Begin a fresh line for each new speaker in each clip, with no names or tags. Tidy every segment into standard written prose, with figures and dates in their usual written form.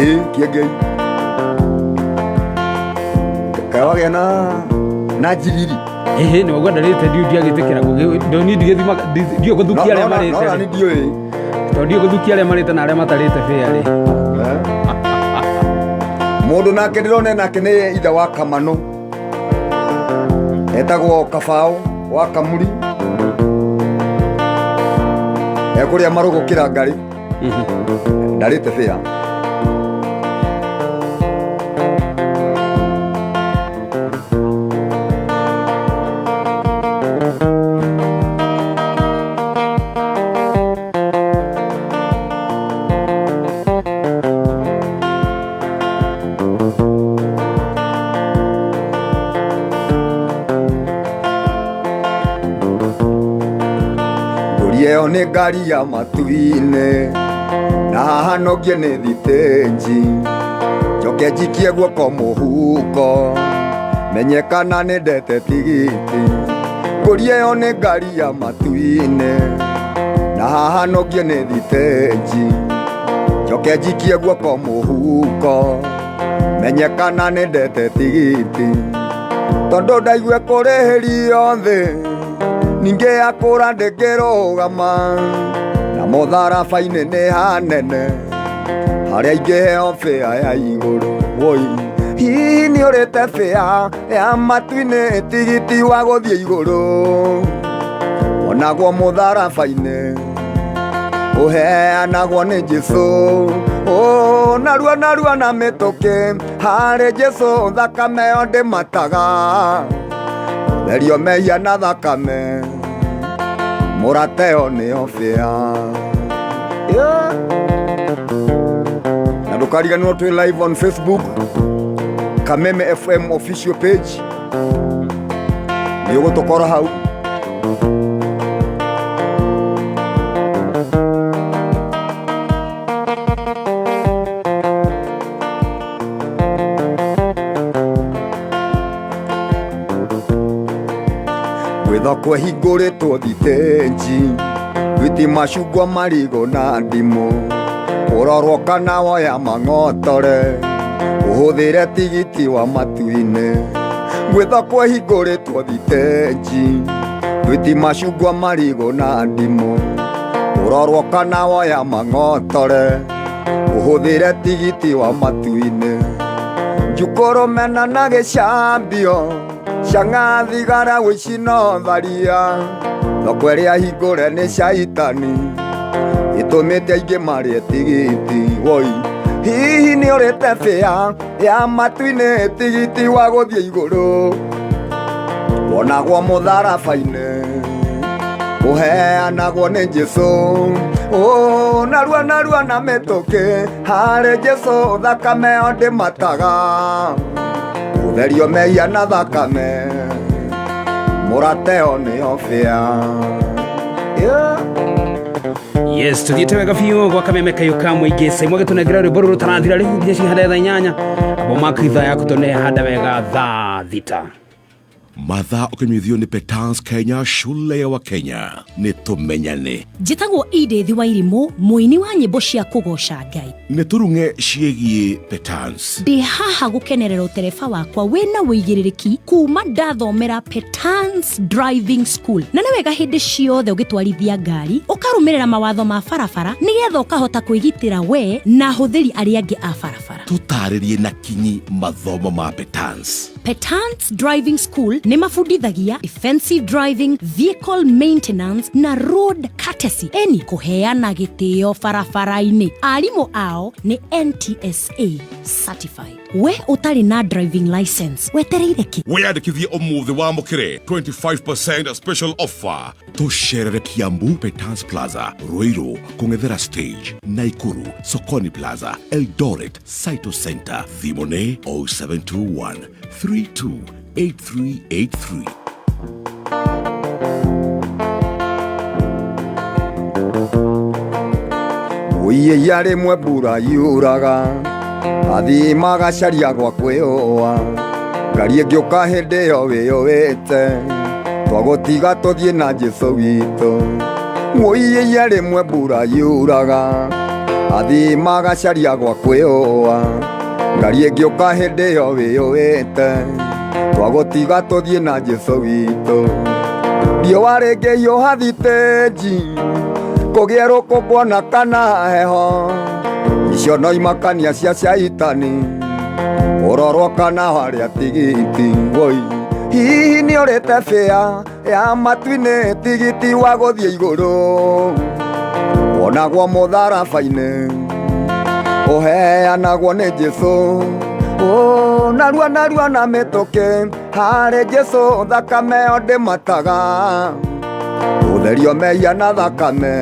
Ĩ Kĩengei kaĩ wagĩa na njiriri.
Ĩhĩ, nĩ waigua ndarĩte, ndiũ ndiagĩtĩkĩra ndoni ndigĩthima, ndiũ gũthukia arĩa
No,
marĩte
no,
rĩ.
nĩ ndiũĩ.
Tondũ ndiũ gũthukia arĩa marĩte na arĩa matarĩte bĩa rĩ.
Eh? Mũndũ nake ndĩrona nake nĩ ithe wa Kamanũ, etagwo Kabaũ wa Kamuri, ekũrĩa marũgũ kĩrangarĩ, ndarĩte bĩa. Mbũri ĩyo nĩ ngari ya matu-inĩ, na haha nogie nĩ thitĩnji, njoke njikie guoko mũhuko, menye kana nĩ ndete tigiti. Mbũri ĩyo nĩ ngari ya matu-inĩ, na haha nogie nĩ thitĩnji, njoke njikie guoko mũhuko, menye kana nĩ ndete tigiti, tondũ ndaigue kũrĩhĩrio thĩ, ningĩ yakũra ndĩngĩrũgama, na mũtharaba-inĩ nĩ hanene harĩa ingĩheo bĩa ya igũrũ. Woi, hihi nĩ ũrĩte bĩa ya matu-inĩ, tigiti wa gũthiĩ igũrũ wonagwo mũtharaba-inĩ, ũheanagwo nĩ Jesũ. Ũ, narua narua na mĩtũkĩ harĩ Jesũ, thakame yo ndĩmataga, therio mehia na thakame, mũrateo nĩyo bĩa. Yeah. Na ndũkariganĩrwo twĩ live on Facebook, Kameme FM official page, nĩ ũgũtũkora hau. Gwĩthoko ĩhingũrĩtwo thitĩnji, thwiti, macungwa, marigũ na ndimũ, ũrorwo kana woya mang'otore, ũhũthĩre tigiti wa matu-inĩ. Gwĩthoko ĩhingũrĩtwo thitĩnji, thwiti, macungwa, marigũ na ndimũ, ũrorwo kana woya mang'otore, ũhũthĩre tigiti wa matu-inĩ. Njukũrũmena na gĩcambio, cang'a, thigara, wĩici no tharia, thoko ĩrĩa hingũre nĩ caitani, ĩtũmĩte aingĩ marĩe tigiti. Woi, hihi nĩ ũrĩte bĩa ya matu-inĩ, tigiti wa gũthiĩ igũrũ wonagwo mũtharaba-inĩ, ũheanagwo nĩ Jesũ. Ũ, narua narua na mĩtũkĩ harĩ Jesũ, thakame yo ndĩmataga, ũtherio mehia na thakame, mũrateo nĩyo bĩa. Yeah.
Yes, tuthiĩte wega biũ gwa Kameme kayũ ka mũingĩ. Saimũ agĩtũnengera rwĩmbo rũrũ rũtarathira rĩu nginya cihanda thaa 8, abo makitha ya kũtũne handa wega thaa 6.
Mathaa ũkĩnyuithio nĩ Petans Kenya, shule ya Wakenya, nĩ tũmenyane.
Njĩtagwo Edith Wairimũ, mũini wa nyĩmbo cia kũgoca Ngai.
Nĩ tũrung'e ciĩgiĩ Petans.
Ndĩ haha gũkenerera ũtereba wakwa wĩna wĩigĩrĩrĩki kuma ndathomera Petans Driving School, na nĩ wega hĩndĩ ciothe ũgĩtwarithia ngari ũkarũmĩrĩra mawatho ma barabara, nĩgetha ũkahota kwĩgitĩra we na ahũthĩri arĩa angĩ a barabara.
Tũtarĩrie na kinyi mathomo ma Petans.
Petans Driving School nĩ mabundithagia defensive driving, vehicle maintenance na road courtesy, eni kũheana gĩtĩo barabara-inĩ. Arimũ ao nĩ NTSA certified. We ũtarĩ na driving license, wetereire kĩ?
Wĩyandĩkithie ũmũthĩ wamũkĩre 25% special offer. Tũcerere Kiambu, Petans Plaza, Ruiru, kũng'ethera stage, Naikuru, Sokoni Plaza, Eldoret, Saito Center. Thimũ nĩ 0721 328383.
Ũiĩia rĩmwe mbura yuraga, athii magacaria gwa kwĩyũa, ngari ĩngĩũka hĩndĩ ĩyo wĩyũĩte, twagũtiga tũthiĩ na Jesũ witũ. Ũiĩia rĩmwe mbura yuraga, Athii magacaria gwa kwĩyũa ngari ĩngĩũka hĩndĩ ĩyo wĩyũĩte twagũtiga tũthiĩ na Jesũ witũ riũa rĩngĩhiũha thitĩnji kũgĩe rũkũngũ ona kana heho icio no imakania cia caitani ũrorwo kana harĩa tigiti woi hihi nĩ ũrĩte bĩa ya matu-inĩ tigiti wa gũthiĩ igũrũ wonagwo mũtharaba-inĩ ũheanagwo nĩ Jesũ narua narua na mĩtũkĩ harĩ Jesũ thakame yo ndĩmataga ũtherio mehia na thakame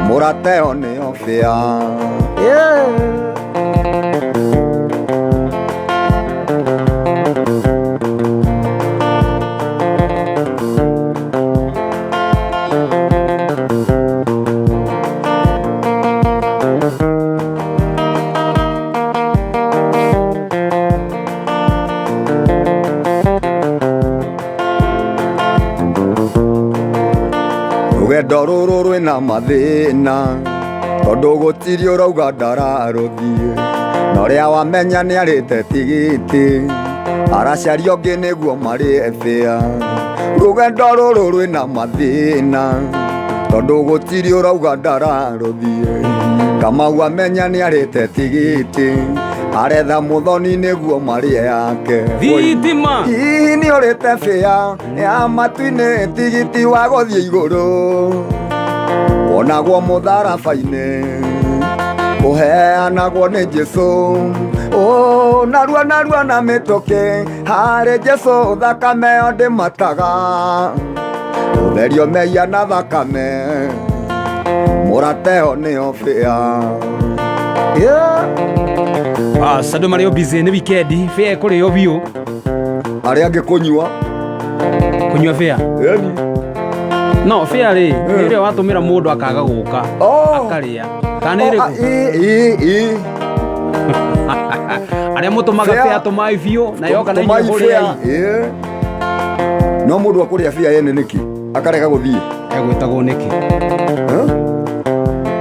mũrate ĩyo nĩyo bĩa. Yeah. Rũgendo rũrũ rwĩna mathĩna tondũ gũtirĩ ũrauga ndararũthiĩ na ũrĩa wamenya nĩarĩte tigiti aracaria ũngĩ nĩguo marĩe bĩa. Rũgendo rũrũ rwĩna mathĩna tondũ gũtirĩ ũrauga ndararũthiĩ Kamau amenya nĩarĩte tigiti aretha mũthoni nĩguo marĩe yake.
Thitima.
Hihi nĩ ũrĩte bĩa ya matu-inĩ tigiti wa gũthiĩ igũrũ wonagwo mũtharaba-inĩ ũheanagwo nĩ Jesũ narua narua na mĩtũkĩ harĩ Jesũ thakame yo ndĩmataga ũtherio mehia na thakame mũrate ĩyo nĩyo bĩa. Yeah.
Andũ marĩ o busy nĩ weekend bĩa ĩkũrĩo biũ
arĩa angĩ kũnyua
kũnyua bĩa
Ĩni.
no bĩa rĩ nĩ ĩrĩa watũmĩra mũndũ akaga gũka akarĩa kana nĩ ĩrĩkũ?
Ĩ.
Arĩa mũtũmaga
Bĩa.
bĩa tũmai biũ na yoka na
Tũmai
inyuĩ
bĩa,
hũrĩai.
ĩ. No mũndũ akũrĩa bĩa yene nĩkĩ akarega gũthiĩ
Egwĩtagwo nĩkĩ?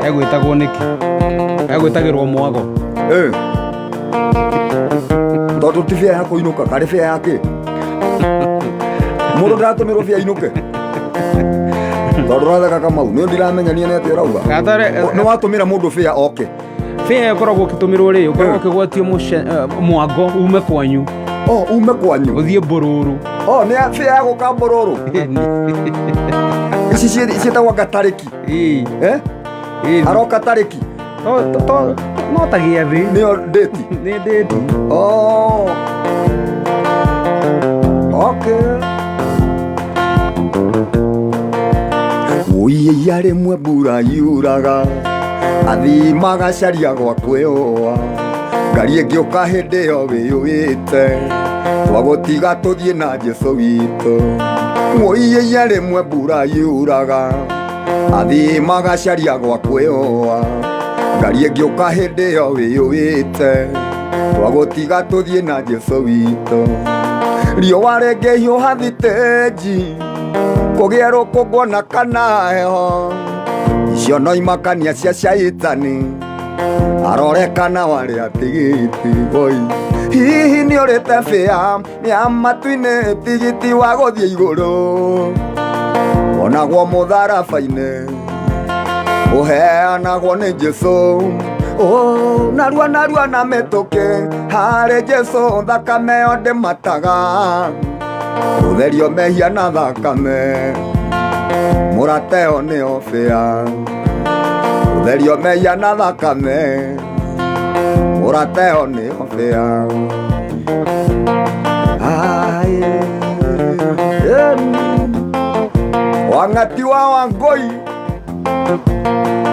Egwĩtagwo nĩkĩ? Egwĩtagĩrwo mwago.
Tondũ ti bĩa ya kũinũka karĩ bĩa ya kĩ mũndũ ndaratũmĩrwo bĩa inũke tondũ ũratheka Kamau nĩ ndiramenya niĩ nĩ atĩa ũrauga. Nĩ watũmĩra mũndũ bĩa oke
Bĩa ĩkoragwo ũkĩtũmĩrwo rĩ ũkoragwo ũkĩgwatio mwango ume kwanyu
ume kwanyu
ũthiĩ mbũrũrũ.
Nĩ bĩa ya gũka mbũrũrũ ici ciĩtagwo ngatarĩki. Aroka tarĩki
No ta gĩathĩ
nĩyo ndĩti
nĩ ndĩti.
Okay. Ũiya rĩmwe mbura yuraga athii magacaria gwa kwĩyũa ngari ĩngĩũka hĩndĩ ĩyo wĩyũĩte twagũtiga tũthiĩ na Jesũ witũ. Ũiya rĩmwe mbura yuraga athii magacaria gwa kwĩyũa ngari ĩngĩũka hĩndĩ ĩyo wĩyũĩte twagũtiga tũthiĩ na Jesũ witũ. Riũa rĩngĩhiũha thitĩnji kũgĩe rũkũngũ ona kana heho icio no imakania cia caitani arore kana warĩa tigiti oi hihi nĩ ũrĩte bĩa ya matu-inĩ tigiti wa gũthiĩ igũrũ wonagwo mũtharaba-inĩ ũheanagwo nĩ Jesũ narua narua na mĩtũkĩ harĩ Jesũ thakame yo ndĩmataga ũtherio mehia na thakame mũrate ĩyo nĩyo bĩa ũtherio mehia na thakame mũrate ĩyo nĩyo bĩa. Wang'ati wa Wangũi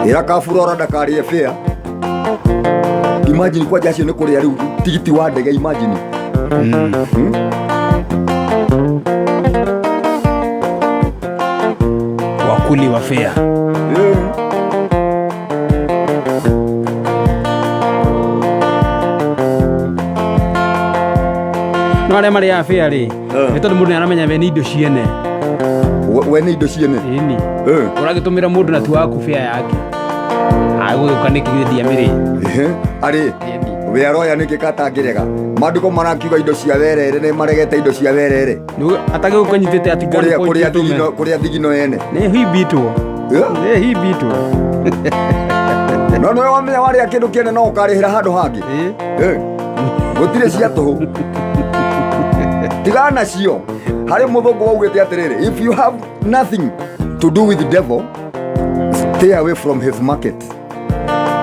ĩra Kaburora ndakarĩe bĩa. Imagine kwanja acio nĩ kũrĩa rĩu tigiti wa ndege imagine.
Wakuli wa fea. No arĩa marĩaga bĩa rĩ nĩ tondũ mũndũ nĩaramenya we nĩ indo ciene.
We nĩ indo ciene.
Ĩni. Ũragĩtũmĩra mũndũ na ti waku bĩa yake. Agũgĩũka nĩkĩ githĩ ndiamĩrĩ.
Ehe, arĩ wĩaroya nĩkĩ katangĩrega mandĩko marakiuga indo cia werere nĩ maregete indo cia werere.
Atagĩũka nyitĩte ati
kũrĩa kũrĩa thigino, kũrĩa thigino ene
nĩ himbitwo.
Eh?
Nĩ himbitwo.
No nĩwe wamenya warĩa kĩndũ kĩene no ũkarĩhĩra handũ hangĩ.
Ĩ.
Eh, gũtirĩ cia tũhũ, tigana nacio. Harĩ mũthũngũ waugĩte atĩrĩrĩ, if you have nothing to do with the devil, stay away from his market.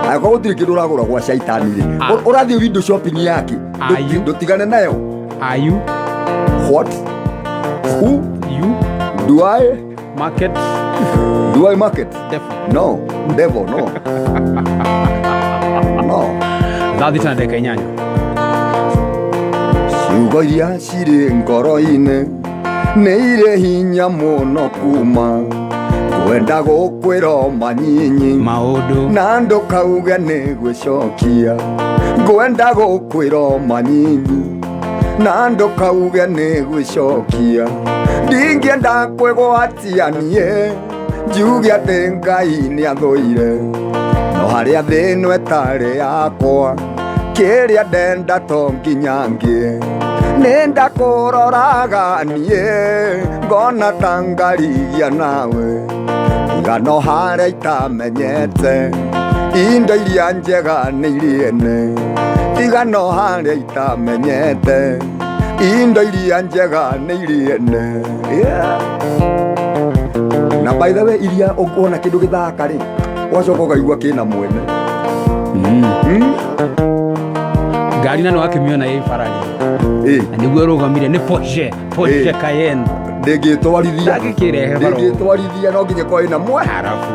Angĩkorwo gũtirĩ kĩndũ ũragũra gwa caitani rĩ,
Ah.
ũrathiĩ window shopping yake.
Are you?
Ndũtigane nayo.
Are you?
What? Who?
You?
Do I?
Market.
Do I market?
Devil.
No, devil, no. No.
6:08.
Ciugo iria cirĩ ngoro-inĩ nĩ irĩ hinya mũno kuma kwenda gũkwĩra manyinyi
Maũndũ.
na ndũkauge nĩ gwĩcokia, ngwenda gũkwĩra manyinyi na ndũkauge nĩ gwĩcokia, ndingĩenda kwĩgwatia niĩ njuge atĩ Ngai nĩ athũire, no harĩa thĩ ĩno ĩtarĩ yakwa kĩrĩa ndenda to nginya ngĩe, nĩ ndakũroraga niĩ ngona ta ngarigia nawe, tiga no harĩa itamenyete indo iria njega nĩ iriene, tiga no harĩa itamenyete indo iria njega nĩ iriene. Yeah. Na by the way, iria ũkuona kĩndũ gĩthaka rĩ, ũgacoka ũkaigua kĩna mwene.
Ngari na nĩ wakĩmĩona ĩ bara-inĩ.
Ĩ.
Na nĩguo ĩrũgamire nĩ Porsche, Porsche
Ĩ.
Cayenne.
Ndĩngĩtwarithia.
Ndangĩkĩrehe bara ũguo.
Ndĩngĩtwarithia, no nginya ĩkorwo ĩna mwe.
Harabu.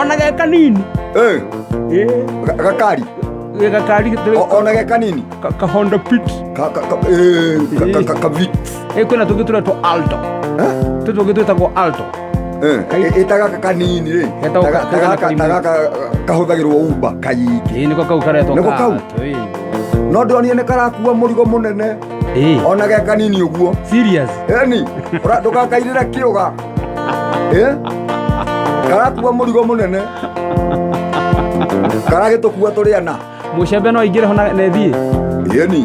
Ona ge kanini.
Ĩ.
Ĩ.
Gakari.
Gĩ gakari
Ona ge kanini.
Ka Honda Fit.
Ka ĩ, ka Vitz.
Ĩ, kwĩna tũngĩ tũretwo Alto.
Eh?
Tũtũ tũngĩ twĩtagwo Alto.
Eh, ĩ ta gaka kanini rĩ.
Getagwo
Ta
kaigana
gaka
karima.
ta gaka kahũthagĩrwo Uber kaingĩ.
Ĩ, nĩko kau karetwo
Nĩko
ka
kau?
Alto, ĩ.
No ndĩronire nĩ karakua mũrigo mũnene.
Ĩ.
Ona ge kanini ũguo.
Serious.
Eni, ndũgakairĩre kĩũga. Ĩ? Karakua mũrigo mũnene. Karagĩtũkua tũrĩ ana.
Mũcembe no aingĩre ho na ĩthiĩ.
Ĩni.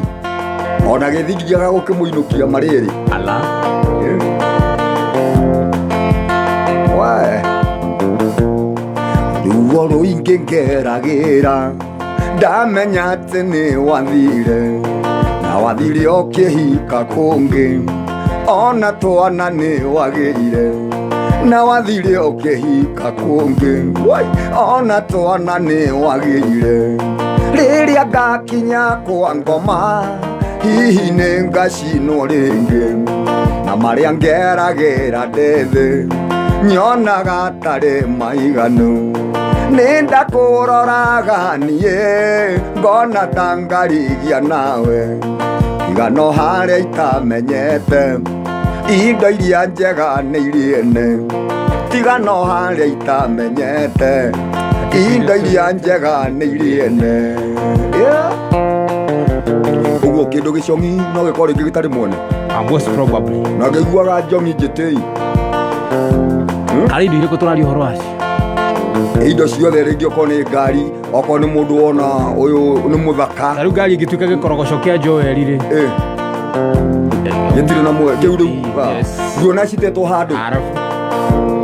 Ona gĩthingiaga gũkĩmũinũkia marĩ erĩ.
Ala.
Wae. Ruo rũingĩ ngeragĩra ndamenya atĩ nĩ wathire, na wathire ũkĩhika kũngĩ, ona twana nĩ wagĩire, na wathire ũkĩhika kũngĩ. Wai, ona twana nĩ wagĩire, rĩrĩa ngakinya kwa ngoma hihi nĩ ngacinwo rĩngĩ, na marĩa ngeragĩra ndĩ thĩ nyonaga tarĩ maiganu, nĩ ndakũroraga niĩ ngona ta ngarigia nawe, tiga no harĩa itamenyete indo iria njega nĩ iriene, tiga no harĩa itamenyete indo iria njega nĩ iriene. Yeah. Ũguo kĩndũ gĩcong'i no gĩkorwo rĩngĩ gĩtarĩ mwene.
Most probably.
Na ngĩiguaga njong'i njĩtĩi.
Harĩ indo irĩkũ tũraria ũhoro wacio?
Indo ciothe rĩngĩ, okorwo nĩ ngari, okorwo nĩ mũndũ wona ũyũ nĩ mũthaka.
Ta rĩu ngari ĩngĩtuĩka gĩkorogoco kĩa Joel rĩ.
Ĩ. Gĩtirĩ na mwe kĩu rĩu.
Yes.
Nguona citetwo handũ.
Arabu.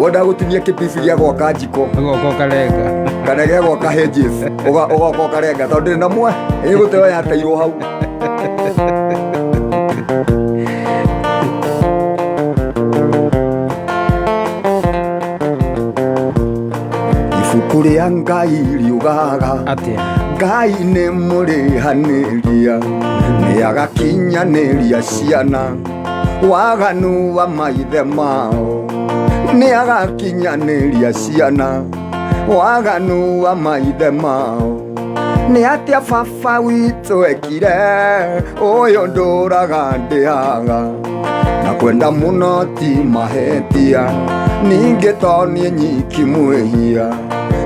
Wenda gũtinia kĩpici gĩa gwaka njiko.
Ũgoka ũkarenga.
Kana gĩa gwaka hedges. Ũgoka ũkarenga tondũ ndĩrĩ na mwe. Ĩgũteo yateirwo hau. Ibuku rĩa Ngai riugaga
Atĩa?
Ngai nĩ mũrĩhanĩria, nĩ agakinyanĩria ciana waganu wa maithe mao, nĩ agakinyanĩria ciana waganu wa maithe mao. Nĩ atĩa baba witũ ekire ũyũ ndũraga ndĩaga, na kwenda mũno ti mahĩtia, ningĩ to niĩ nyiki mwĩhia,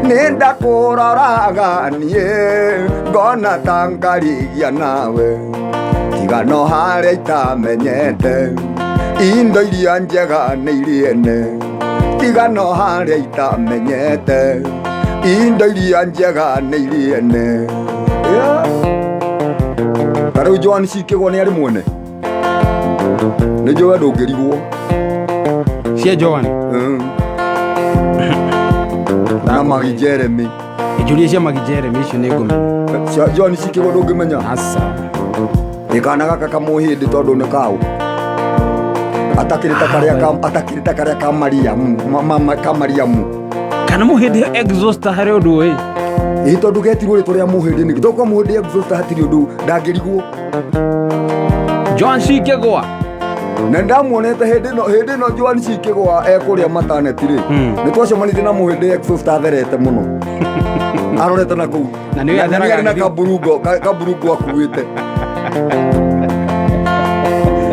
nĩ ndakũroraga niĩ ngona ta ngarigia nawe, tiga no harĩa itamenyete indo iria njega nĩ iriene, tiga no harĩa itamenyete Indo iria njega nĩ iriene. Yeah. Ta rĩu Joan Cikĩgwa nĩ arĩ mwene. Nĩ njũĩ we ndũngĩrigwo.
Cia Joan.
Na Magi Jeremy.
Njũria cia Magi Jeremy icio nĩ ngũmenya.
Cia Joan Cikĩgwa ndũngĩmenya.
Aca.
Ĩ kana gaka kamũhĩndĩ tondũ nĩ kaũ. Atakĩrĩ ta karĩa ka atakĩrĩ ta karĩa ka Mariamu, ka Mariamu.
Kana mũhĩndĩ exhauster harĩ ũndũ ũĩ.
Ĩ tondũ getirwo rĩtwa rĩa mũhĩndĩ nĩkĩ? Tondũ kwa mũhĩndĩ exhauster hatirĩ ũndũ ndangĩrigwo.
Joan Cikĩgwa.
Na ndamuonete hĩndĩ ĩno Joan Cikĩgwa ekũrĩa mataneti rĩ. Nĩ twacemanirie na mũhĩndĩ exhauster atherete mũno. Arorete na kũu.
Na nĩwe
Na
atheraga
nĩ arĩ na
gĩthiĩ.
kaburungo akuĩte.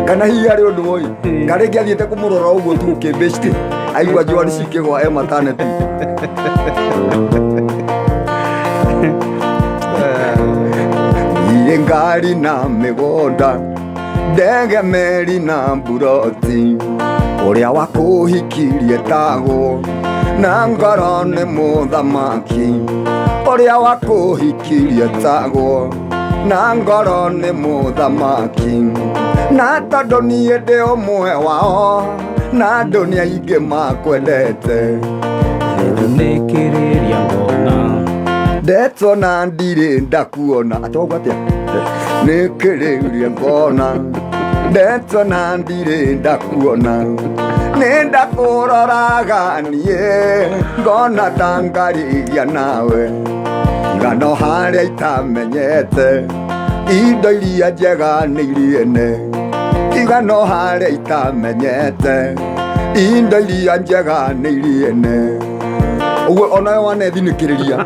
Kana hihi harĩ ũndũ ũĩ. Kana rĩngĩ athiĩte kũmũrora ũguo tu kĩmbĩcitĩ. Aigua Joan Cikĩgwa e mataneti. Irĩ ngari na mĩgũnda, ndege meri na mburoti, ũrĩa wakũhikirie tagwo na ngoro nĩ mũthamaki. Ũrĩa wakũhikirie tagwo na ngoro nĩ mũthamaki. Na tondũ niĩ ndĩ ũmwe wao, na andũ nĩ aingĩ makwendete.
Nĩkĩrĩria ngona.
Ndetwo na ndirĩ ndakuona. Atĩ wauga atĩa? Nĩkĩrĩria ngona. Ndetwo na ndirĩ ndakuona. Nĩ ndakũroraga niĩ, ngona ta ngarigia nawe. Ngano harĩa itamenyete, indo iria njega nĩ iriene. Igano harĩa itamenyete, indo iria njega nĩ iriene. Ũguo onawe wanethinĩkĩrĩria.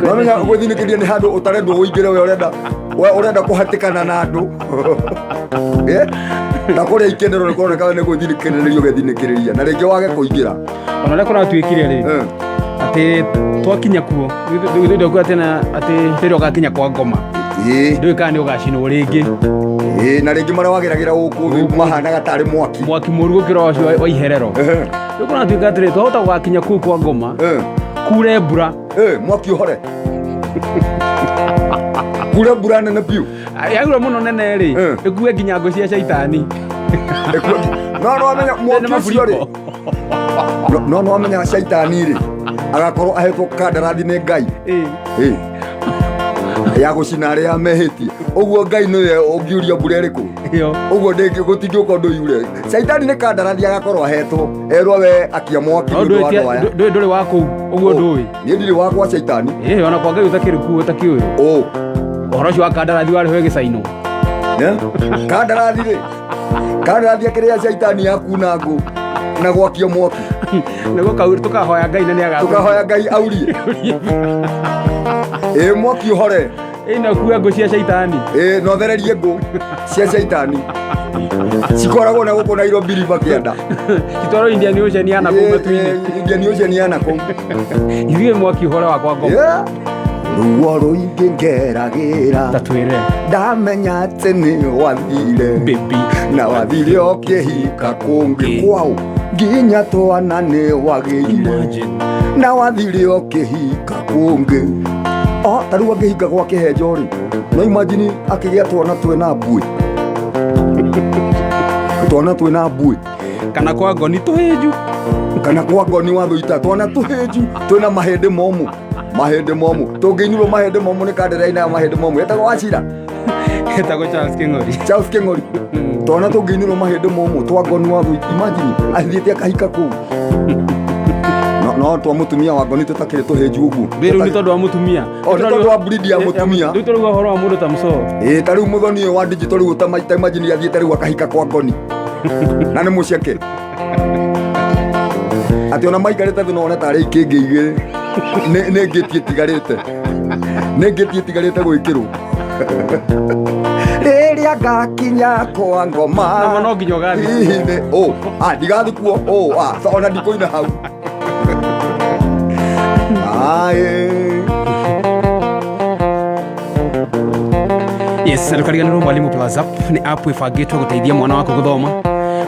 Wamenya gwĩthinĩkĩrĩria nĩ handũ ũtarendwo ũingĩre we ũrenda we ũrenda kũhatĩkana na andũ. Na kũrĩa ikenero nĩ kũroneka nĩ gwĩthinĩkĩrĩria ũgethinĩkĩrĩria na rĩngĩ wage kũingĩra.
Ona ũrĩa kũratuĩkire rĩ, atĩ twakinya kuo, ndũkuga atĩ na atĩ rĩrĩa ũgakinya kwa ngoma. Ndũĩ kana nĩ ũgacinwo rĩngĩ.
Na rĩngĩ marĩa wageragĩra gũkũ thĩ mahanaga tarĩ mwaki.
Mwaki mũru gũkĩra ũcio wa iherero. Rĩu kũratuĩka atĩrĩ, twahota gũgakinya kũu kwa ngoma, kure mbura.
Mwaki ũhore. Kure mbura nene biũ.
Yaura mũno nene rĩ, ĩkue nginya ngũ cia caitani.
No, no wamenya mwaki ũcio rĩ. No, no wamenya caitani rĩ, agakorwo ahetwo kandarathi nĩ Ngai. Ya gũcina arĩa mehĩtie. Ũguo Ngai nĩwe ũngiuria mbura ĩrĩkũ. Ũguo gũtingĩũka ũndũ yure. Caitani nĩ kandarathi agakorwo ahetwo. Erwo we akia mwaki
No
nĩ ũndũ wa andũ aya.
ndũĩ wa kũu, ũguo ndũĩ.
Niĩ ndirĩ wa kwa caitani.
Ona kwa Ngai ũtakĩrĩ kuo ũtakĩũĩ. Ũhoro ũcio wa kandarathi warĩ ho ĩgĩcainwo.
Kandarathi rĩ. Kandarathi akĩrĩa caitani ya kuna ngũ na gwakia mwaki.
Nĩguo tũkahoya Ngai na nĩaga-
Tũkahoya Ngai aurie. Mwaki ũhore.
Na ũkue ngũ cia caitani.
Na ũthererie ngũ cia caitani. Cikoragwo na gũkũ Nairobi River kĩanda.
Citwarwo Indian Ocean ya nakũu matu-inĩ.
Indian Ocean ya nakũu.
Ithuĩ mwaki ũhore wa kwa ngoma.
Ruo rũingĩ ngeragĩra.
Ta twĩre.
Ndamenya atĩ nĩ wathire.
Baby.
Na wathire ũkĩhika kũngĩ kwao. Nginya twana nĩ wagĩire.
Imagine.
Na wathire ũkĩhika kũngĩ. Ta rĩu angĩhinga gwa kĩhenjo rĩ, no imagine akĩgĩa twana twĩna mbuĩ. Twana twĩna mbuĩ.
Kana kwa ngoni tũhĩnju.
Kana kwa ngoni wa thũita, twana tũhĩnju twĩna mahĩndĩ momũ. Mahĩndĩ momũ. Tũngĩinirwo mahĩndĩ momũ nĩ kandĩra-inĩ ya mahĩndĩ momũ. Etagwo Wachira.
Etagwo Charles Kĩng'ori.
Charles Kĩng'ori. Twana tũngĩinirwo mahĩndĩ momũ twa ngoni wa thũita. Imagine athiĩte akahika kũu. No twa mũtumia wa ngoni tũtakĩrĩ tũhĩnju ũguo.
Rĩu nĩ tondũ wa mũtumia.
O, nĩ tondũ wa breed ya mũtumia.
Rĩu tũrauga ũhoro wa mũndũ ta mũcoro.
Ta rĩu mũthoni ũyũ wa digital rĩu ta imagine athiĩte rĩu akahika kwa ngoni. Na nĩ mũceke. Atĩ ona maikarĩte thĩ no one tarĩ ikĩngĩ igĩrĩ. Nĩ ngĩti ĩtigarĩte. Nĩ ngĩti ĩtigarĩte gwĩkĩrwo. Rĩrĩa ngakinya kwa ngoma.
Na no nginya ũgathiĩ.
Hihi nĩ, ndigathiĩ kuo. So ona ndikũina hau. Aye.
Yes, ndũkariganĩrwo Mwalimu Plus App nĩ app ĩbangĩtwo gũteithia mwana waku gũthoma.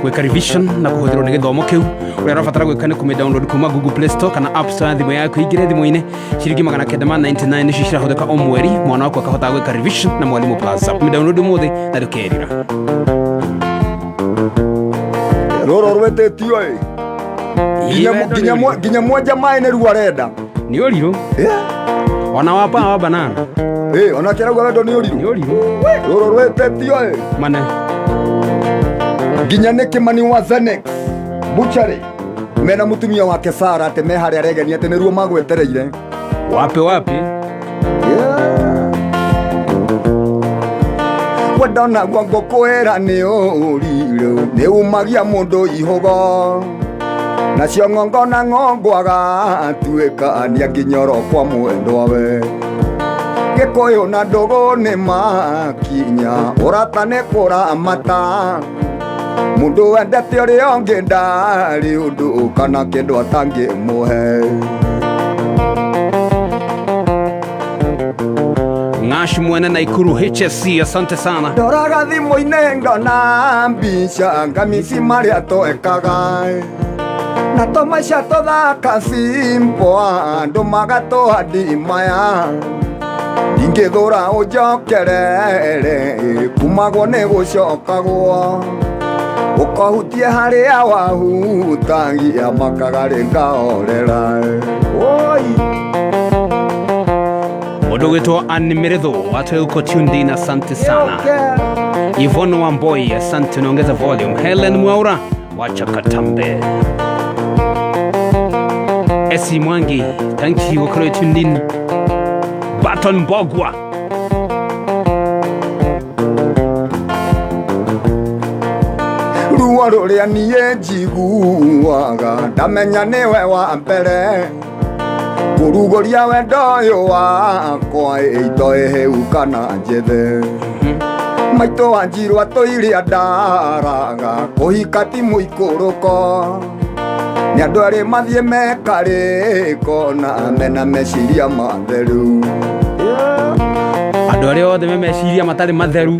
Gwĩka revision na kũhũthĩrwo nĩ gĩthomo kĩu. Ũrĩa ũrabatara gwĩka nĩ kũmĩ download kuma Google Play Store kana App Store ya thimũ yaku. Ingĩre thimũ-inĩ, ciringi 999 nĩcio cirahũthĩka o mweri, mwana waku akahota gwĩka revision na Mwalimu Plus App. Mĩ download ũmũthĩ na ndũkerira.
Rũrũ rwĩtĩtio ĩ nginya mwenja maĩ nĩ ruo arenda.
Nĩ ũrirũ. Ona wapa wa banana.
Ona kĩrauga wendo nĩ ũrirũ.
Nĩ ũrirũ.
Rũrũ rwĩtĩtio ĩ
mane
nginya nĩ Kĩmani wa Zenex Butchery mena mũtumia wake Sara atĩ me harĩa aregenia atĩ nĩruo magwetereire.
Wapi wapi.
Wendo naguo ngũkwĩra nĩ ũrirũ, nĩ umagia mũndũ ihũgo, nacio ng'ongo na ng'ongo agatuĩka nĩanginyoro kwa mwendwa we. Gĩkũyũ na ndũgũ nĩ makinya, ũrata nĩ kũramata, mũndũ wendete ũrĩa ũngĩ ndarĩ ũndũ kana kĩndũ atangĩmũhe.
Ng'ash mwene Naikuru HSC, asante sana.
Ndoraga thimũ-inĩ ngona mbica ngamici marĩa twekaga, na to maica tũthaka simple andũ magatũha ndimaya, ingĩthũra ũnjokerere kumagwo nĩ gũcokagwo, ũkahutie harĩa wahutagia makagarĩ ngahorera. Oi.
Mũndũ ũgwĩtwo Ann Miritho atoe uko tuned in, asante sana. Yvonne Wamboi, asante, unaongeza volume. Helen Mwaura wacha Katambe. Esi Mwangi, thank you uko tuned in. Baton Mbogwa.
Ruo rũrĩa niĩ njiguaga ndamenya nĩwe wa mbere kũrugũria wendo ũyũ wakwa, ito ĩhĩu kana njĩthĩ. Maitũ wa njirũ atũire ndaraga kũhika ti mũikũrũko, nĩ andũ erĩ mathiĩ mekarĩko na mena meciria matheru.
Andũ arĩa othe me meciria matarĩ matheru.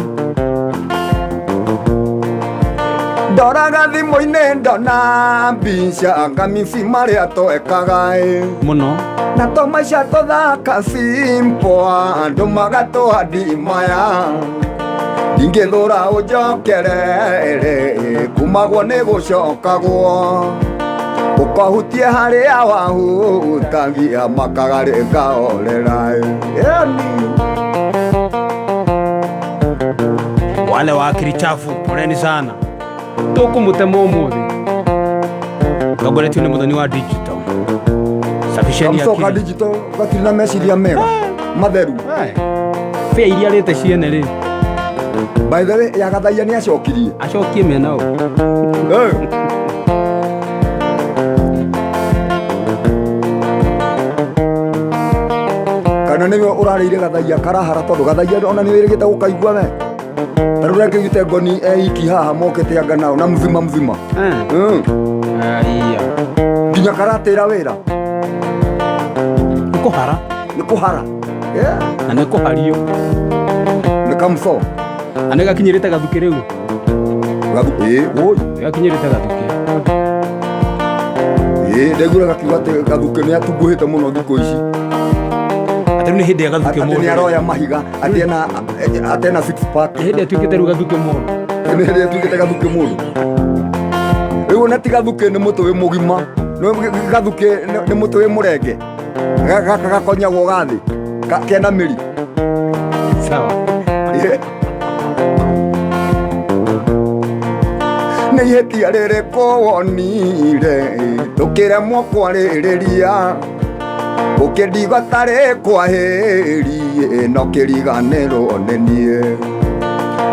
Ndoraga thimũ-inĩ ndona mbica ngamici marĩa twekaga
mũno,
na to maica tũthaka simple andũ magatũha ndimaya, ndingĩthũra ũnjokerere kumagwo nĩ gũcokagwo, ũkahutie harĩa wahutagia makagarĩ ngahorera.
Wale wa akili chafu, poleni sana. Tũkũmũtema ũmũthĩ. Tongoretio nĩ mũthoni wa digital. Safisheni
Kamcoka
akili.
Digital gatirĩ na meciria mega matheru.
Bĩa iria arĩte ciene rĩ.
By the way, ya Gathaia nĩ acokirie.
Acokie mĩena ũ.
Kana nĩwe ũrarĩire Gathaia karahara, tondũ Gathaia ona nĩ wĩrĩgĩte gũkaigua we. Ta rĩu reke ngoni eiki haha mokĩte anga nao na mzima mzima.
Aiya.
Nginya karatĩra wĩra.
Nĩ kũhara.
Nĩ kũhara.
Na nĩ kũhario.
Nĩ kamũco.
Na nĩ gakinyĩrĩte gathukĩ rĩu.
Ĩ, woi.
Nĩ gakinyĩrĩte gathukĩ.
Ĩ, ndaiguire gakiuga atĩ gathukĩ nĩ atunguhĩte mũno thikũ ici.
Atĩ rĩu nĩ hĩndĩ ya gathukĩ
Atĩ
mũndũ.
nĩ aroya mahiga, atĩ ena six pack.
Nĩ hĩndĩ atuĩkĩte rĩu gathukĩ mũndũ.
Nĩ hĩndĩ atuĩkĩte gathukĩ mũndũ. Rĩu ona ti gathukĩ nĩ mũtĩ wĩ mũgima. Nĩ gathukĩ nĩ mũtĩ wĩ mũrenge. Gaka gakonyagwo gathĩ. Kena mĩri.
Sawa.
Nĩ ihĩtia rĩrĩkũ wonire tũkĩremwo kwarĩrĩria, ũkĩndigwa tarĩ kwahĩri no kĩriganĩrwo nĩ niĩ.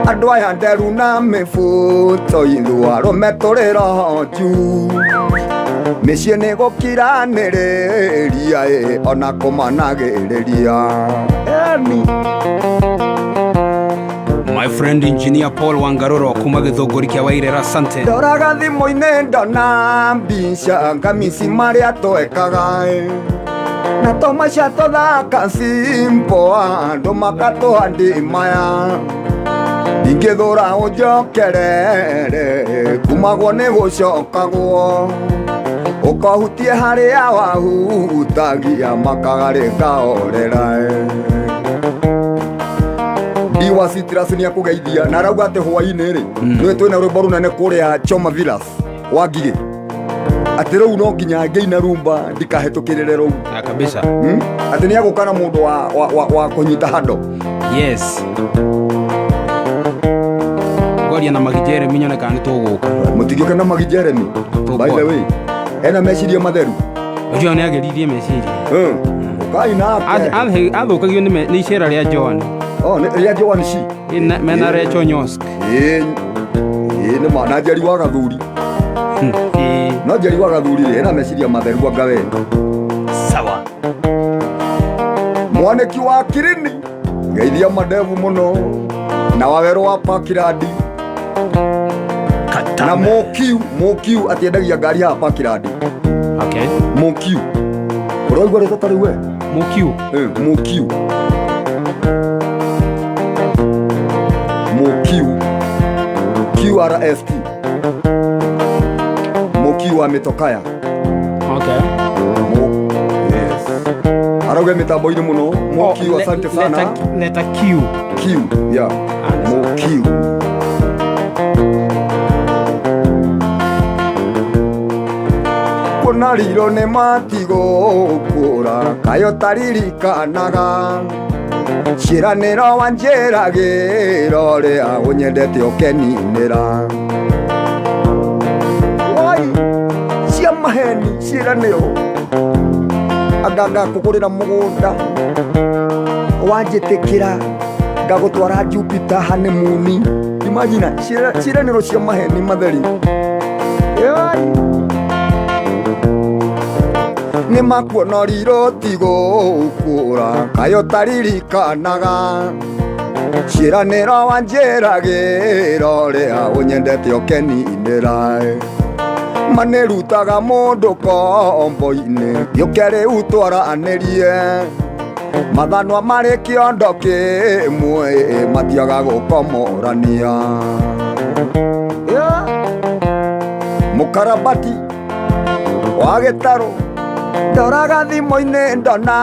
Andũ aya nderu na mĩbuto ithuĩ arũme tũrĩ roho njuu, mĩciĩ nĩ gũkiranĩrĩria ona kũmanagĩrĩria.
My friend engineer Paul Wangaroro kuma Githũngũri kĩa Wairera, asante.
Ndoraga thimũ-inĩ ndona mbica ngamici marĩa twekaga, na to maica tũthaka simple andũ makatũha ndimaya, Ingĩthũra ũnjokerere kumagwo nĩ gũcokagwo ũkahutie harĩa wahutagia makagarĩ kahorera. Diwa Citrus nĩ akũgeithia na arauga atĩ hwaĩ-inĩ rĩ nĩwe twĩna rwĩmbo rũnene kũrĩa Choma Villas wa Ngigĩ atĩ rĩu no nginya ngĩina rumba ndikahĩtũkĩrĩre rũu.
Ah, kabisa.
Atĩ nĩ agũka na mũndũ wa kũnyita handũ.
Yes, ngwaria na Magi Jeremy nyone kana nĩ tũgũka.
Mũtigĩũke na Magi Jeremy. By the way, ena meciria matheru.
Ũcio nĩ ageririe meciria.
Ũkai nake.
Athũkagio nĩ icera rĩa Joan.
Oh, rĩa Joan ci.
Mena Rachel Nyosk.
Ĩĩ ĩĩ, nĩ ma na Njeri wa Gathuri.
Ĩĩ.
No Njeri wa Gathuri rĩ ena meciria matheru anga we.
Sawa.
Mwanĩki wa Kirini geithia mandevu mũno na wawerũ wa Parkland na Mũkiu atiendagia ngari haha Parkland.
Okay.
Mũkiu ũraigua rĩtwa ta rĩu we?
Mũkiu.
Mũkiu Mũkiu QRST Mũkiu wa mĩtokaya.
Okay.
Yes. Arauga mĩtambo-inĩ mũno. Mũkiu, asante sana.
Leta Q.
Q, yeah. Mũkiu. Kuona riro nĩ matigũkũra kayo taririkanaga ciĩranĩro wanjĩragĩra ũrĩa ũnyendete ũkeninĩra. Wai cia maheni ciĩranĩro anga ngakũgũrĩra mũgũnda wanjĩtĩkĩra ngagũtwara Jupiter honeymoon. Imagine ciĩranĩro cia maheni matheri. Nĩ makuona riro tigũkũra kayo taririkanaga ciĩranĩro wanjĩragĩra ũrĩa ũnyendete ũkeninĩra. Manĩrutaga mũndũ kombo-inĩ gĩũke rĩu twaranĩrie mathanwa marĩ kĩondo kĩmwe matiaga gũkomorania. Mũkarabati wa gĩtarũ ndoraga thimũ-inĩ ndona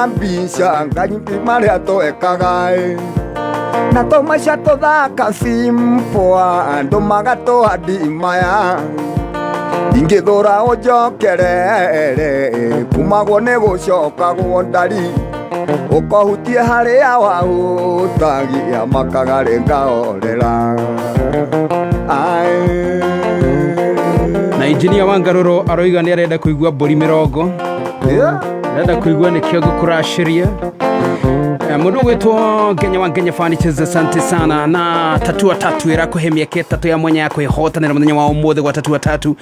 mbica nganyiti marĩa twekaga na tũmaica tũthaka simple andũ magatũhandi maya. Ingĩthũra ũnjokerere kumagwo nĩ gũcokagwo ndari ũkahutie harĩa wahutagia makagarĩ ngahorera.
Na injinia wa Ngarũrũ aroiga nĩ arenda kũigua mbũri mĩrongo. Arenda kũigua nĩkĩo ngũkũracĩria. Mũndũ ũgwĩtwo Ngenya wa Ngenya Furnitures, asante sana. Na tatua tatu ĩrakũhe mĩeke ĩtatũ ya mwanya ya kwĩhotanĩra mũthenya wa ũmũthĩ gwa tatua tatu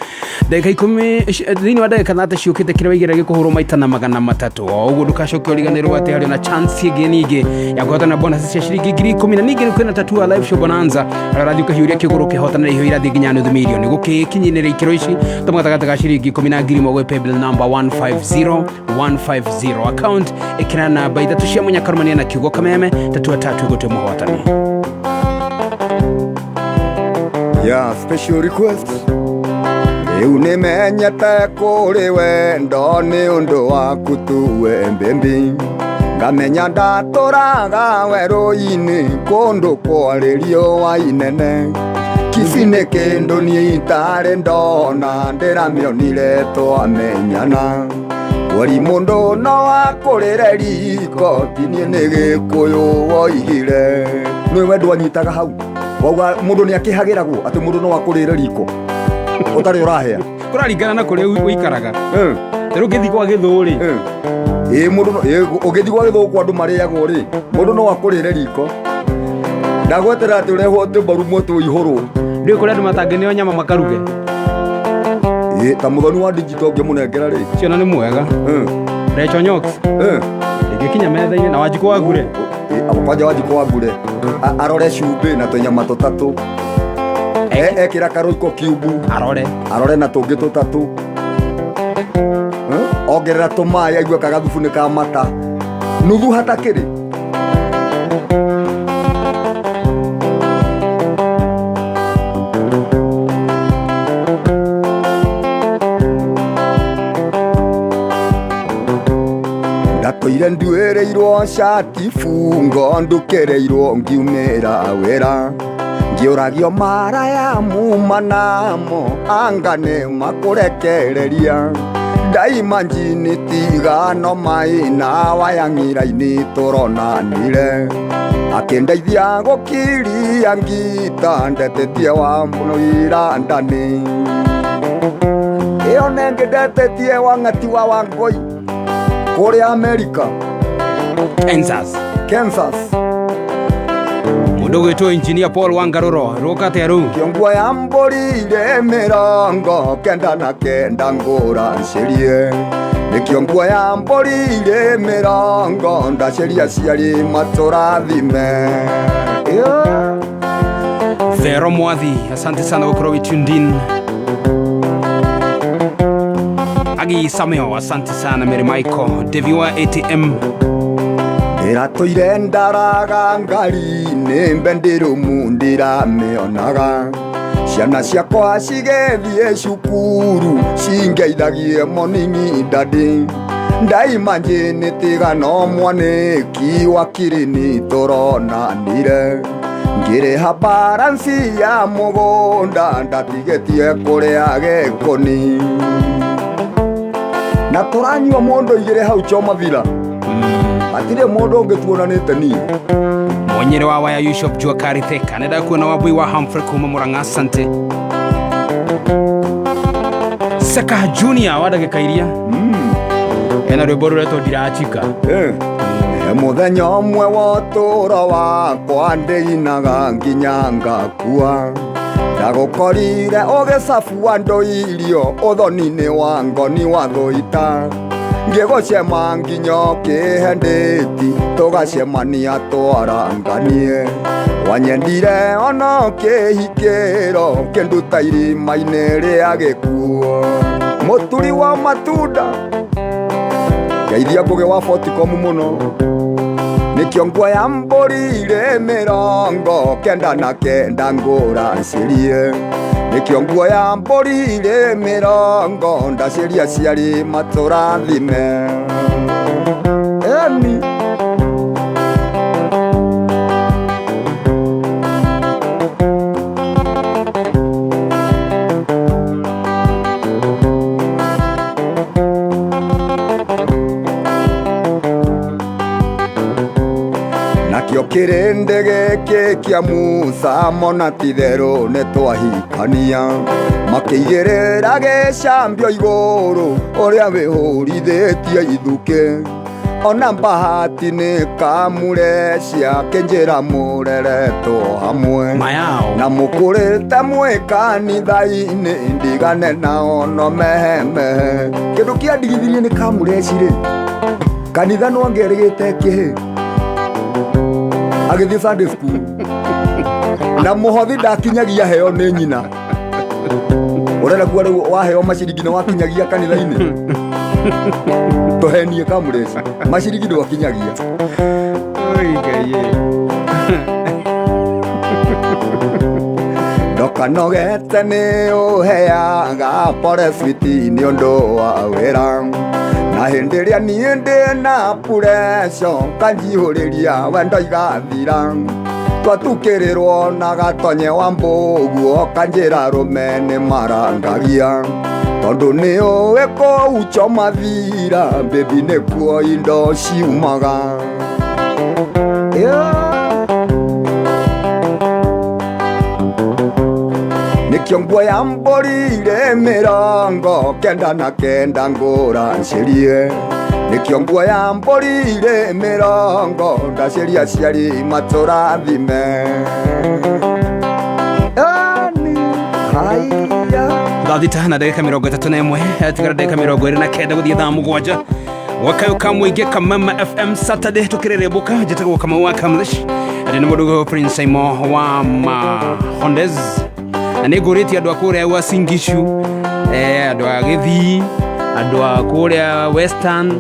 ndagĩka 10 thĩinĩ wa ndagĩka 3 ciũkĩte kĩrĩa waigĩra gĩkũhũrwo maita na 300. O ũguo ndũgacoke ũriganĩrwo atĩ harĩ na chance ĩngĩ ningĩ ya kũhotana bonus cia ciringi 10,000 na ningĩ kwĩna tatua live show bonanza harĩa ũrathiĩ ũkahiũria kĩgũrũ ũkĩhotanĩra iheo irathiĩ nginya nuthu mirioni. Gũkĩkinyinĩra ikĩro ici tũma gatagatĩ ga ciringi 10 na 1,000 gwĩ paybill number 150150 account ĩkĩra namba 3 cia mũnyakarũmania na kiugo kameme tatua tatu ĩgũtue mũhotani.
Yeah, special request. Rĩu nĩmenyete kũrĩ wendo nĩ ũndũ waku tu we mbembi ngamenya ndatũraga werũ-inĩ kũndũ kwarĩ riũa inene Kici nĩ kĩndũ niĩ itarĩ ndona ndĩramĩonire twamenyana Wari mũndũ no akũrĩre riko ti niĩ nĩ Gĩkũyũ woigire. Nĩwe ndwanyitaga hau wauga mũndũ nĩ akĩhagĩragwo atĩ mũndũ no akũrĩre riko ũtarĩ ũrahĩa.
Kũraringana na kũrĩa ũikaraga. Rĩu ũngĩthiĩ gwa Gĩthũũ rĩ.
Ĩĩ mũndũ ũngĩthiĩ gwa Gĩthũũ kwa andũ marĩagwo rĩ mũndũ no akũrĩre riko. Ndagweterera atĩ ũrehwo atĩ mbaru mwetwo ihũrwo.
Ndĩũĩ kũrĩa andũ matangĩneo nyama makaruge.
Ĩĩ ta mũthoni wa digital ũngĩmũnengera rĩ.
Ũcio ona nĩ mwega. Rachel Nyox. Ĩngĩkinya metha-inĩ na Wanjikũ wa Ngure.
Kwanja Wanjikũ wa Ngure arore cumbĩ na tũnyama tũtatũ. Ekĩra karũiko kiumbu. Arore na tũngĩ tũtatũ. Ongerera tũmaĩ aigue kagathubu nĩ kamata. Nuthu hatakĩrĩ. Ndũkĩrĩirwo cati bungo ndũkĩrĩirwo ngiumĩra wĩra ngĩũragio mara ya muma namo anga nĩ makũrekereria ndaima njini tigano mai na wayang'ira-inĩ tũronanire akĩndeithia gũkiria ngita ndetetie wa mũira ndani ĩyo nengĩ ndetetie wa ng'ati wa Wangũi kũrĩa Amerika
Kansas.
Kansas.
Mũndũ ũgwĩtwo engineer Paul Wangarũro rũka atĩa rĩu?
Kĩonguo ya mbũri irĩ 99 ngũrancĩrie nĩkĩo nguo ya mbũri irĩ mĩrongo ndaceria ciarĩ matũrathime. Yeah.
Vero Mwathi, asante sana gũkorwo wĩ tuned in. Agi Samuel, asante sana. Mary Michael, Devi wa ATM.
Ndĩratũire ndaraga ngari-inĩ mbe ndĩrũmu ndiramĩonaga ciana ciakwa cigĩthiĩ cukuru cingeithagie morning daddy ndaima njĩnĩ tiga no mwanĩki wa kirini tũronanire ngĩrĩha baransi ya mũgũnda ndatigĩtie kũrĩa gĩkũni na tũranyua mũndũ igĩrĩ hau Choma Villa hatirĩ mũndũ ũngĩ tuonanĩte niĩ.
Mwenyere wa waya Yusuf Jua Kari Theka nĩndakuona Wambui wa Humphrey kuma Murang'a, asante. Seka Junior wa ndagĩka iria ena rwĩmbo rũretwo ndirachika.
Mũthenya ũmwe wa ũtũũro wakwa ndĩinaga nginya ngakua ndagũkorire ũgĩcabua ndũ irio ũthoni-inĩ wa ngoni wa thũita ngĩgũcema nginya ũkĩhe ndĩti tũgacemania twaranganie wanyendire ona ũkĩhikĩro kĩnduta irima-inĩ rĩa gĩkuo mũturi wa matunda ngeithia Ngũgĩ wa Forticom mũno nĩkĩo nguo ya mbũri irĩ 99 ngũrancĩrie nĩkĩo nguo ya mbũri irĩ mĩrongo ndaceria ciarĩ matũrathime. Eni nakĩo kĩrĩndĩ gĩkĩ kĩa Musa mona titherũ nĩtwahikania makĩigĩrĩra gĩcambio igũrũ ũrĩa wĩhũrithĩtie ithukĩ ona bahati nĩ kamurecia kĩnjĩra mũreretwo hamwe
Mayao
na mũkũrĩte mwĩ kanitha-inĩ ndigane nao no mehemehe kĩndũ kĩandigithirie nĩ kamureci rĩ kanitha no angerĩgĩte kĩhĩ agĩthiĩ Sunday school na mũhothi ndakinyagia heo nĩ nyina ũrenda kuga rĩu waheo maciringi nĩ wakinyagia kanitha-inĩ tũhenie kamureci maciringi ndwakinyagia.
Oi Ngai
ndokanogete nĩ ũheaga pore switi nĩ ũndũ wa wĩra na hĩndĩ ĩrĩa niĩ ndĩ na pureco kanjihũrĩria wendo igathira twatukĩrĩrwo na gatonye wa mbũguo kanjĩra rũme nĩ marangagia tondũ nĩ ũĩ kũu Choma Villa baby nĩkuo indo ciumaga. Yeah. Nĩkĩo nguo ya mbũri irĩ 99 ngũrancĩrie nĩkĩo nguo ya mbũri irĩ mĩrongo ndaceria ciarĩ matũrathime. Ani haiya
thaa thita na ndagĩka 31 tigara ndagĩka 29 gũthiĩ thaa 7 gwakayo ka mũingĩ Kameme FM Saturday tũkĩrĩrĩmbũka njĩtagwo Kamau wa Kamlish ndĩ na mũndũ ũgwĩtwo Prince Saimo wa Mahondes na nĩ ngũrĩtie andũ a kũrĩa Uasin Gishu, andũ a Gĩthii, andũ a kũrĩa Western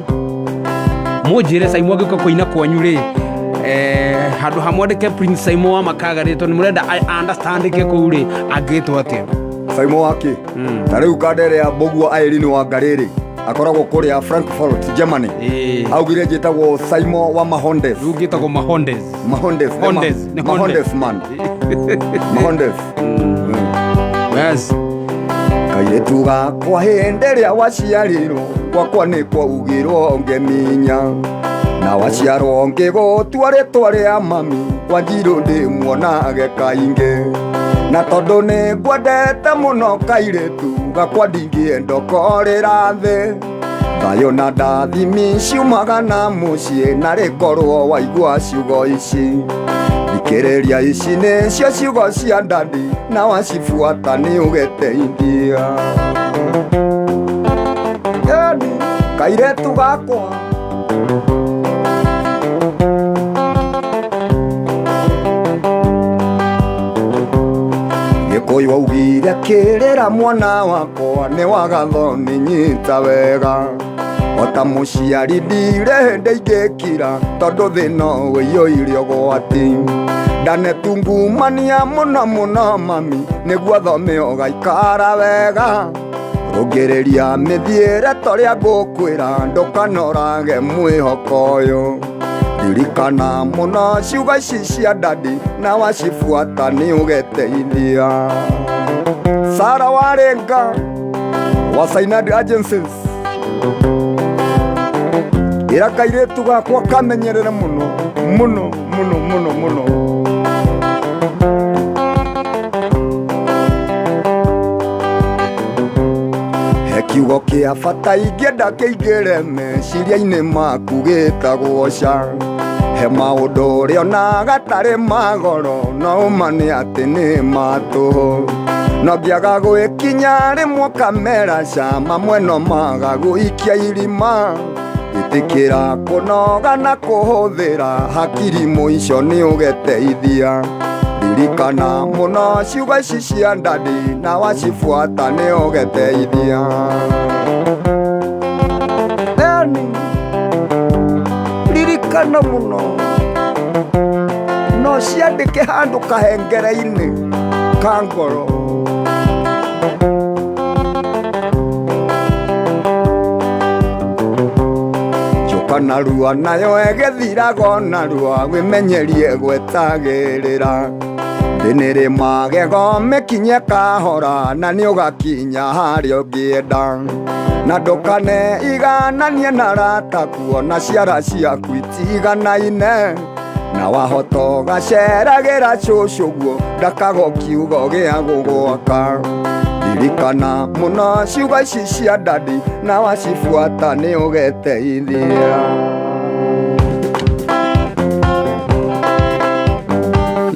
mũnjĩre Saimo angĩũka kũina kwanyu rĩ handũ ha mwandĩke Prince Saimo wa Makaga rĩ tondũ nĩ mũrenda understandĩke kũu rĩ angĩtwo atĩa?
Saimo wake ta rĩu kandere ya mbũguo Irene wa Ngarĩrĩ Akoragwo kũrĩa Frankfurt, Germany.
Ĩĩ.
Augire njĩtagwo Simon wa Mahondes.
Rĩu ngĩtagwo Mahondes.
Mahondes. Nĩ
Hondes, nĩ
Mahondes man. Mahondes.
Yes.
Kairĩtu gakwa hĩndĩ ĩrĩa waciarirwo gwakwa nĩ kwaugirwo ngĩminya na waciarwo ngĩgũtua rĩtwa rĩa mami Wanjirũ ndĩmuonage kaingĩ na tondũ nĩ ngwendete mũno kairĩtu gakwa ndingĩenda ũkorĩra thĩ thayũ na ndathimi ciumaga na mũciĩ na rĩkorwo waigua ciugo ici thikĩrĩria ici nĩcio ciugo cia ndadi na wacibuata nĩ ũgeteithia. Yani kairĩtu gakwa. Gĩkũyũ augire kĩrĩra mwana wakwa nĩ wagatho nĩ nyita wega ota mũciari ndirĩ hĩndĩ ingĩkira tondũ thĩna ũiyũire ũgwati ndanetungumania mũno mũno mami nĩguo thome ũgaikara wega rũngĩrĩria mĩthiĩre torĩa ngũkwĩra ndũkanorage mwĩhoko ũyũ ririkana mũno ciugo ici cia ndadi na wacibuata nĩ ũgeteithia. Sara Warenga wa Sainad Agencies ĩra kairĩtu gakwa kamenyerere mũno mũno mũno mũno mũno. He kiugo kĩa bata ingĩenda kĩingĩre meciria-inĩ maku gĩtagwo ca. He maũndũ ũrĩonaga tarĩ magoro no ũma nĩ atĩ nĩ ma tũhũ no ngĩaga gwĩkinya rĩmwe ũkamera ca mamwe no maga gũikia irima ĩtĩkĩra kũnoga na kũhũthĩra hakiri mũico nĩ ũgeteithia. Ririkana mũno ciugo ici cia ndadi na wacibuata nĩ ũgeteithia. Yani ririkana mũno no ciandĩke handũ kahengere-inĩ ka ngoro. Njoka narua nayo ĩgĩthiraga o narua wĩmenyerie gwetagĩrĩra thĩ nĩrĩ magego mĩkinye kahora na nĩ ũgakinya harĩa ũngĩenda na ndũkane igananie na rata kuona ciara ciaku itiganaine na wahota ũgaceragĩra cũcũ guo ndakago kiugo gĩa gũgwaka. Ririkana mũno ciugo ici cia ndadi na wacibuata nĩ ũgeteithia.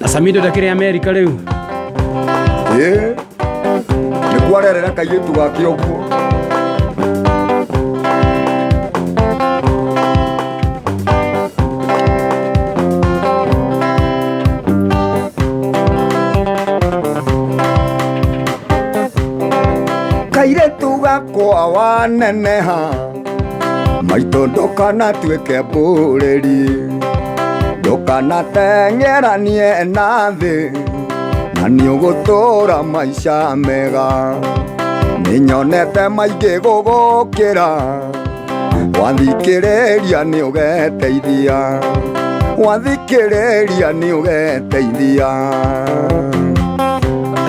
Na Samido ndakĩrĩ Amerika rĩu.
Ĩĩ nĩkuo arerera kairĩtu gake ũguo. Kairĩtu gakwa waneneha maitũ ndũkanatuĩke mbũrĩri ndũkanateng'eranie na thĩ na nĩũgũtũra maica mega nĩnyonete maingĩ gũgũkĩra wathikĩrĩria nĩũgeteithia wathikĩrĩria nĩũgeteithia.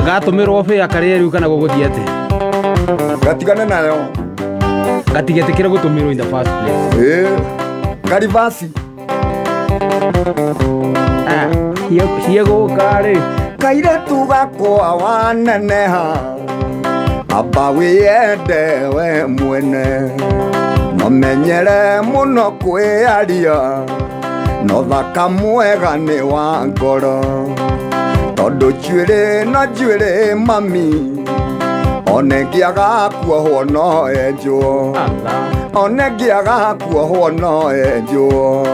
Gatũmĩrwo bĩa karĩe rĩu kana gũgũthiĩ atĩa?
Gatigane nayo
Gatigetĩkĩre gũtũmĩrwo in the first place.
Ĩĩ karibasi
Ciegũka rĩ.
Kairĩtu gakwa waneneha amba wĩyende we mwene no menyere mũno kwĩyaria no thaka mwega nĩ wa ngoro tondũ njuĩrĩ no njuĩrĩ mami one ngĩaga kuohwo no enjwo
Allah.
one ngĩaga kuohwo no enjwo.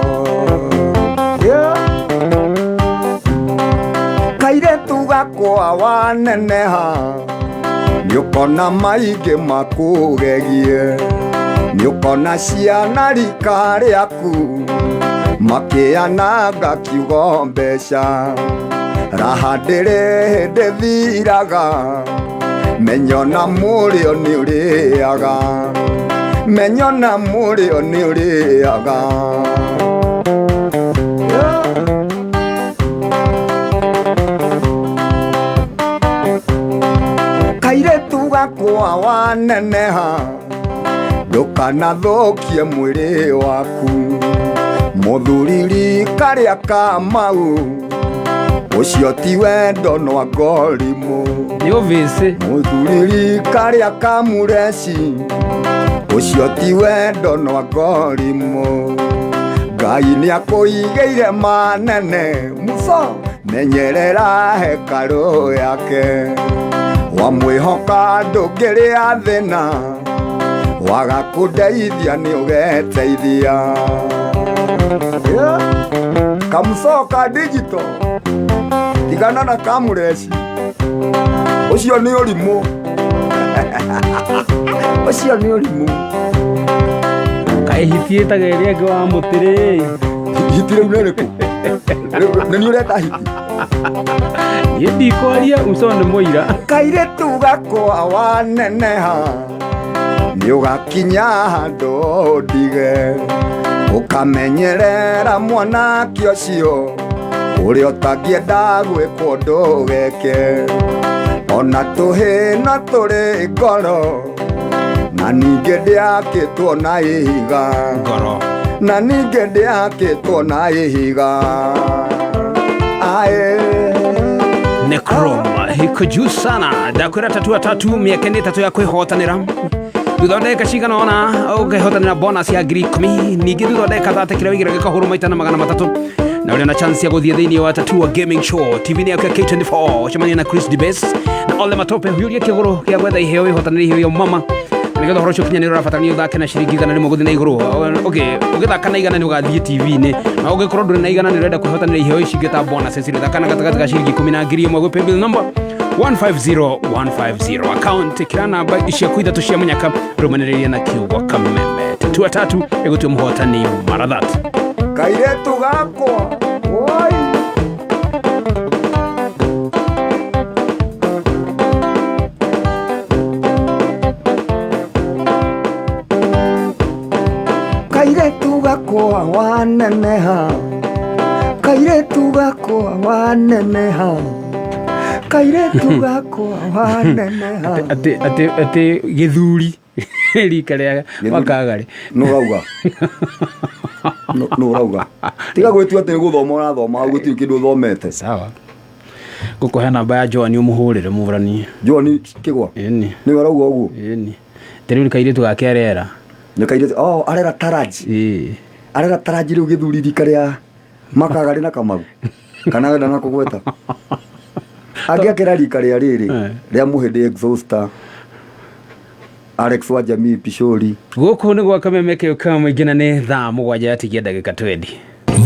Kairĩtu gakwa waneneha nĩũkona maingĩ makũgegie nĩũkona ciana rika rĩaku makĩananga kiugo mbeca raha ndĩrĩ hĩndĩ thiraga menyo na mũrĩo nĩũrĩaga Menyo na mũrĩo nĩ ũrĩaga. Kairĩtu gakwa waneneha, ndũkanathũkie mwĩrĩ waku. Mũthuriri karĩa ka mau, ũcio ti wendo no ngorimũ.
Nĩ obviously.
Mũthuriri karĩa ka mũreci, ũcio ti wendo no ngorimũ. Ngai nĩakũigĩire manene, muso menyerera hekarũ yake. Wamwĩhoka ndũngĩrĩa thĩna, waga kũndeithia nĩ ũgeteithia. Yeah. Kamuso ka digital, tigana na kamũreci, ũcio nĩ ũrimũ. Ũcio nĩ ũrimũ.
Kaĩ hiti ĩtaga ĩrĩa ĩngĩ wa mũtĩ rĩ?
Hiti rĩu nĩ rĩkũ? Nĩ niĩ ũreta hiti?
Niĩ ndikwaria, uco nĩ mũira.
Kairĩtu gakwa waneneha, nĩ ũgakinya handũ ndige, ũkamenyerera mwanake ũcio ũrĩa ũtangĩenda gwĩkwo ndũgeke. Ona tũhĩ no tũrĩ ngoro, na ningĩ ndĩakĩtwo na ihiga.
Ngoro.
Na ningĩ ndĩakĩtwo na ihiga. Ae.
Necrom iko juu sana. Ndakwĩra tatua tatu mĩeke nĩ ĩtatũ ya kwĩhotanĩra. Thutha wa ndagĩka cigana ũna ũkehotanĩra bonus ya 10,000. Ningĩ thutha wa ndagĩka 30 kĩrĩa wĩigĩra gĩkahũrwo maita na 300, na ũrĩ na chance ya gũthiĩ thĩinĩ wa Tatua Gaming Show TV-inĩ yaku ya K24, ũcemanie na Chris Dibes na Ole Matope, huiũrie kĩgũrũ gĩa gwetha iheo, wĩhotanĩre iheo ya mama. Na nĩgetha ũhoro ũcio ũkinyanĩre, ũrabatara nĩ ũthake na ciringi 100 gũthiĩ na igũrũ. Okay, ũgĩthaka na 100 nĩ ũgathiĩ TV-inĩ, na ũngĩkorwo ndũrĩ na 100 nĩ ũrenda kwĩhotanĩra iheo ici ingĩ ta bonuses, thaka na gatagatĩ ka ciringi 10 na 1000 gwĩ paybill number 150150, account ĩkĩra namba ciaku ithatũ cia mũnyaka, rũmanĩrĩria na kiugo kameme. Tatua tatu ĩgũtua mũhotani marathat.
Kairĩtu gakwa woi. Kairĩtu gakwa waneneha, kairĩtu gakwa waneneha, kairĩtu gakwa waneneha.
Atĩ gĩthuri rika rĩa makagarĩ.
Nũ ũrauga? Nũ ũrauga? Tiga gwĩtua atĩ nĩ gũthoma ũrathoma, gũtirĩ kĩndũ ũthomete.
Sawa, ngũkũhe namba ya Joan ũmũhũrĩre mũbũranie.
John Kĩgwa?
Ĩni.
Nĩwe ũrauga ũguo?
Ĩni, tarĩu nĩ kairĩtu gake arera.
Nĩ kairĩtu, oh, arera taraji.
Ĩĩ.
Arera taraji rĩu gĩthuri rika rĩa makagarĩ na Kamau, kana wenda na kũgweta angĩakĩra rika rĩa rĩrĩ rĩa mũhĩndĩ exhauster Alex wa Jamii Pishori.
Gũkũ nĩ gwa kameme kĩo ka mũingĩ, na nĩ thaa 7 yatigia ndagĩka 20.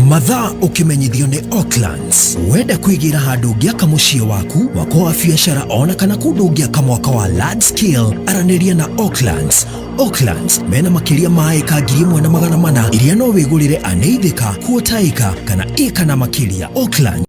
Mathaa ũkĩmenyithio nĩ Oaklands. Wenda kwĩgĩra handũ ũngĩaka mũciĩ waku, mwako wa biacara, ona kana kũndũ ũngĩaka mwaka wa large scale, aranĩria na Oaklands. Oaklands mena makĩria ma ĩka 1,400 iria no wĩgũrĩre an eighth acre, quarter acre kana ĩka na makĩria. Oaklands.